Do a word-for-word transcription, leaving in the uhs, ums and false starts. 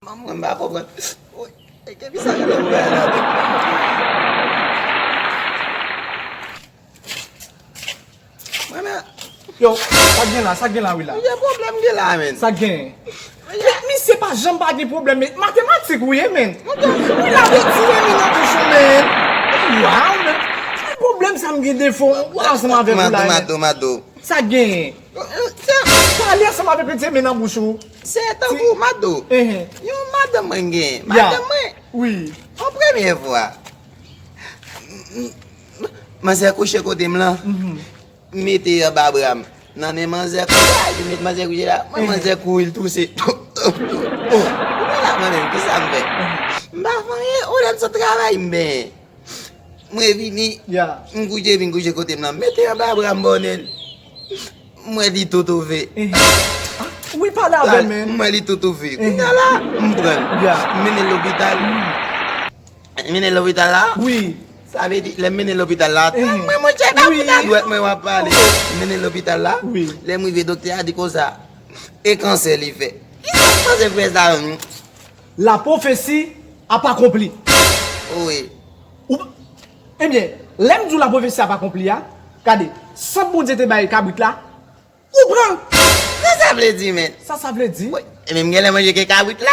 Mwen, mwen pa konprann. Woy, e ke pisa gen nan woy la? Mwen, men, yo, sa gen la, sa gen la, wi la. Ki pwoblèm gen la, men? Sa gen. Misye pa janm pa gen pwoblèm, men matematik, wi, men. Wi la, de ti men nan bouch ou, men. Waw, men. Ki pwoblèm sa m gen defo? Ou ansanm avèk ou la, men. Mato, mato, mato. Sa gen. Pale ansanm avèk li, ti men nan bouch ou. Se tankou, mato. Yon madanm mwen gen. Madanm mwen. Wi. Yon premye fwa. Manzè kouche kote m lan. Mete anba bra m. Nan men manzè kouche, li met manzè kouche la. Mwen, manzè kouri, l touse. Kounye la, mwen menm, kisa m fè? M pa fè anyen, ou lè m sot travay, m benyen. Mwen vini, m kouche, vin kouche kote m lan. Mete anba bra m, bònè l. M wè li tout ouvè. Wi, pale avè l, men. M wè li tout ouvè. Kounye a la, m pran l. M mennen l lopital. M mennen l lopital la. Wi. Sa vle di, lè m mennen l lopital la, tann mwen, monchè, kapital dwèt mwen w ap pale. M mennen l lopital la. Wi. Lè m rive, doktè a di konsa, e kansè li fè. Kisa w panse frè sa menm? La prophétie a pa akonpli. Wi. Ou, ebyen, lè m di w la prophétie a pa akonpli a, gade, sant Bondye te bay kabrit la, ou pran. Sa sa vle di, men? Sa sa vle di? Wi. E men m genlè manje ke kabrit la.